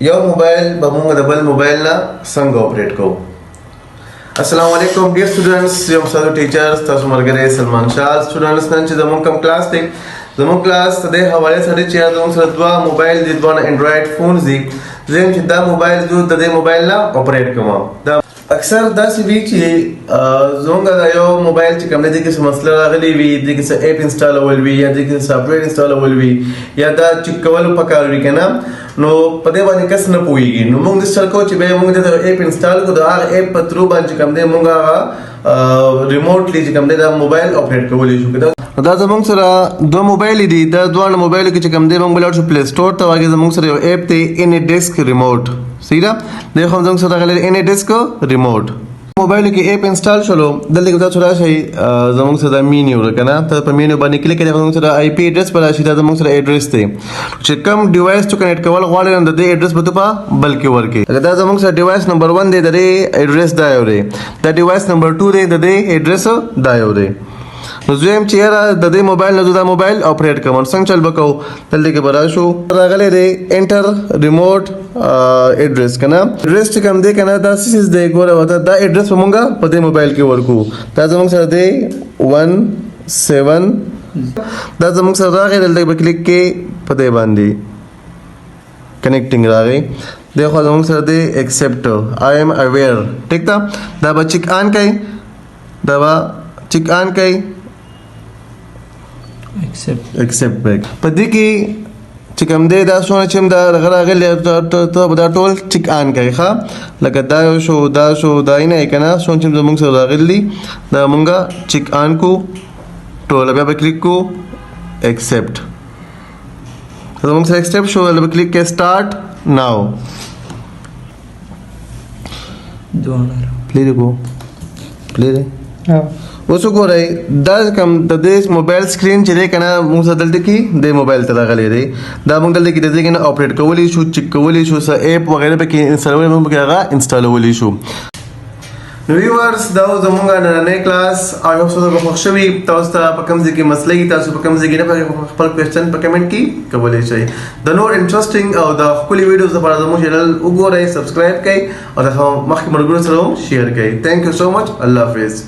یو موبایل به موږ د بل موبایل نه څنګه اپریټ کوو. السلام علیکم ډیر سټوډنټس، یم ستاسو ټیچر، ستاسو ملګری سلمان شاه. سټوډنټس، نن چې زموږ کوم کلاس دی، زموږ کلاس د دې حوالې سره چې زموږ سره دوه موبایل دي، دوه انډراید فونز دي. زه چې دا موبایل زه د دې موبایل نه اپریټ کوم. دا اکثر داسې وي چې زموږ د یو موبایل چې کوم دی کې څه مسله راغلي وي، د کې څه اپ انسټالول وي یا د کې سافټویر انسټالول وي یا دا چک کول پکار وي کنه، نو په دې باندې کس نه پوهیږي. نو موږ د چل کو چې به موږ د اپ انسټال کو، د هغه اپ په تھرو باندې کوم دی موږ هغه ریموټلی چې کوم دی دا موبایل اپریټ کولی شو. دا زموږ سره دوه موبایل دي. دا دوه موبایل کې چې کوم دی موږ لاړ شو پلی سٹور ته، واګي زموږ سره یو اپ دی، ان ډیسک ریموټ. صحیح ده؟ د خو زموږ سره راغلی ان ډیسک ریموټ. موبایل کې اپ انسټال شولو، دلته کې تاسو راشئ، زموږ سره مینیو ده کنه، ته په مینیو باندې کلیک کړئ، زموږ سره آی پی ایډریس پر راشي. دا زموږ سره ایډریس دی چې کوم ډیوایس ته کنیکټ کول غواړئ، نو د دې ایډریس به ته په بل کې ورکې. لکه دا زموږ سره ډیوایس نمبر 1 دی، د دې ایډریس دا یو دی. دا ډیوایس نمبر 2 دی، د دې ایډریس دا یو دی. نو زه وایم چې یاره، د دې موبایل نه زه دا موبایل اپریټ کوم، څنګه چل به کوو؟ دلته کې به راشو، راغلی دی انټر ریموټ ایډریس کنه. ایډریس چې کوم دی کنه، دا څه څیز دی؟ ګوره ورته، دا ایډریس به مونږه په دې موبایل کې ورکو. دا زموږ سره دی 1 7، دا زموږ سره راغی. دلته به کلیک کې، په دې باندې کنیکټینګ راغی. دی خو زموږ سره دی ایکسپټ، آی ایم اویر، ټیک ده. دا به چک آن کړئ، دا به چک آن کړئ. Accept. Accept back. په دې کې چې کوم دی، دا څونه چې هم دا راغلی، ته به دا ټول چک آن کوي. ښه، لکه دا یو شو، دا شو، دا یې نه که نه، څونه چې زموږ سره راغلي، دا مونږه چک آن کو ټول. بیا به کلیک کو ایکسپټ. زموږ سره ایکسپټ شو، بیا به کلیک کې سٹارټ ناو. دواړه. پلی دی کو، پلی دی. اوس وګورئ، دا کوم د دې موبایل سکرین چې دی کنه، موږ سره دلته کې د موبایل ته راغلی دی. دا موږ دلته کې د دې نه اپریټ کولی شو، چک کولی شو، څه اپ وغیرہ پکې انسټالول، موږ پکې هغه انسټالولی شو. نو ویورز، دا و زمونږ نننی کلاس. او یو څه به خوښ شوي. تاسو ته په کوم ځای کې مسلې، تاسو په کوم ځای کې نه پوهېږئ، خپل کوېشچن په کمنټ کې کولی شئ. د نور انټرېسټینګ او د ښکلي ویډیوز لپاره زموږ چینل وګورئ، سبسکرایب کړئ او د مخکې ملګرو سره هم شیر کړئ. Thank you so much. الله حافظ.